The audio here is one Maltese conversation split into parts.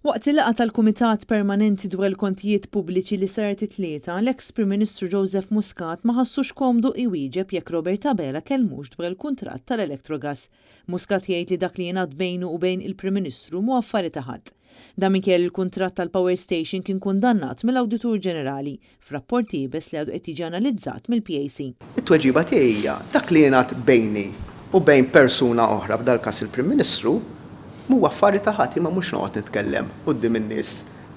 Waqt il-laqgħa tal-Kumitat Permanenti dwar il-Kontijiet Pubbliċi li saret it-Tlieta, l-eks Prim Ministru Joseph Muscat ma ħassux komdu iwieġeb jekk Robert Abela kellmux dwar il-kuntratt tal-Electrogas. Muscat jgħid li dak li jingħad bejnu u bejn il-Prim Ministru mhu affari ta' ħadd. Dan minkejja li l-kuntratt tal-power station kien kundannat mill-Awditur Ġenerali f'rapport iebes li għadu qed jiġi analizzat mill-PAC. It-tweġiba tiegħi hija, dak li jingħad bejni u bejn persuna oħra, f'dal-każ il-Prim Ministru, mhuwa affari ta' ħadd, jien ma mhux noqgħod nitkellem quddiem in-nies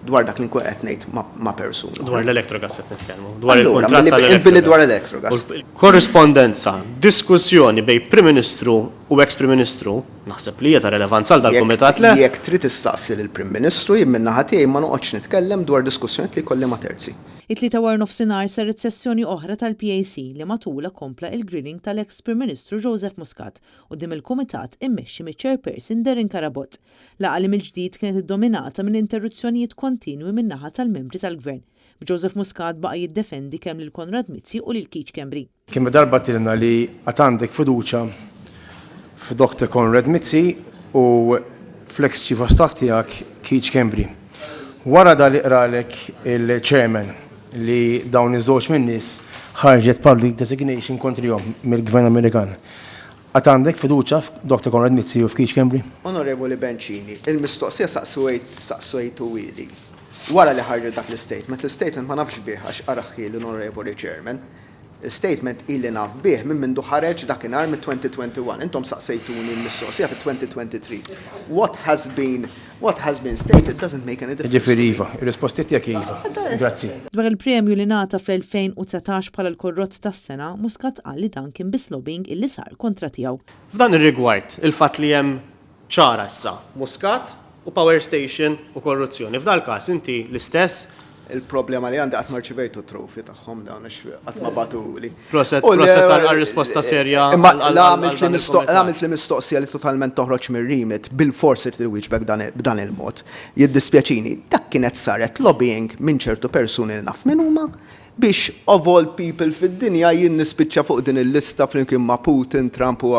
dwar dak li nkun qed ngħid ma' persuna oħra. Dwar l-Electrogas qed nitkellmu, dwar il-kuntratt tal-Electrogas. Billi dwar Electrogas. Korrispondenza, diskussjoni bejn Prim Ministru u eks Prim Ministru, naħseb li hija ta' rilevanza għal dal-Kumitat, le? Jekk trid issaqsi lill-Prim Ministru, jien min-naħa tiegħi ma noqgħodx nitkellem dwar diskussjonijiet li jkolli ma' terzi. It-Tlieta waranofsinhar saret sessjoni oħra tal-PAC li matulha kompla il-grilling tal-eks Prim Ministru Joseph Muscat quddiem il-Kumitat immexxi miċ-Chairperson Darren Carabott. Laqgħa li mill-ġdid kienet iddominata minn interruzzjonijiet kontinwi min-naħa tal-membri tal-Gvern, b'Joseph Muscat baqa' jiddefendi kemm lil Konrad Mizzi u lil Keith Schembri. Kemm darba għedtilna li għad għandek fiduċja f'Dr Konrad Mizzi u fl-ex Chief of Staff tiegħek Keith Schembri. Wara da li qralek il-Chairman li dawn iż-żewġ min-nies ħarġet public designation kontrihom mill-Gvern Amerikan. Għad għandek fiduċja f'Dr Konrad Mizzi u f'Keith Schembri? Onorevoli Bencini, il-mistoqsija saqsejtuhieli wara li ħarġet dak l-istatement. L-istatement ma nafx bih għax qaraħhieli l-Onorevoli Chairman. Statement ili naf bih minn mindu ħareġ dakinhar mit-2021. Intom saqsejtuni l-mistoqsija fit-2023. What has been what has been stated doesn't make any difference to me. Jiġifieri iva. Ir-risposti tiegħek hi iva. Grazzi. Dwar il-premju li ngħata fl-2019 bħala l-korrott tas-sena, Muscat qal li dan kien biss lobbying illi sar kontra tiegħu. F'dan ir-rigward, il-fatt li hemm ċara issa, Muscat u power station u korruzzjoni. F'dal-każ inti l-istess? Il-problema li għandi qatt ma rċivejtu t-trophy tagħhom dawn għax qatt ma bagħtuli. Proset, proset għar-risposta serja. Imma la għamiltli mistoqsija li totalment toħroġ mir-remit, bilfors irid inwieġbek b'dan il-mod. Jiddispjaċini, dak kienet saret lobbying minn ċertu persuni li naf min huma, Biex of all people fid-dinja jien nispiċċa fuq din il-lista flimkien ma' Putin, Trump u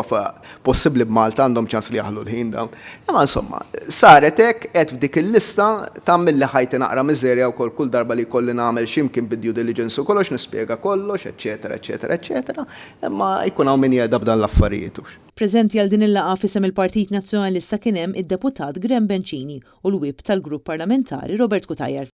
possibbli b'Malta għandhom ċans li jaħlu l-ħin dawn. Imma insomma, saret hekk, qegħedt f'dik il-lista, tagħmilli ħajti naqra miżerja wkoll kull darba li jkolli nagħmel xi mkien bid-due diligence u kollox nispjega kollox, eċċetera, eċċetera, eċċetera, imma jkun hawn min jehda b'dan l-affarijiet hux. Preżenti għal din il-laqgħa f'isem il-Partit Nazzjonalista kien hemm id-Deputat Graham Bencini u l-Whip tal-Grupp Parlamentari Robert Cutajar.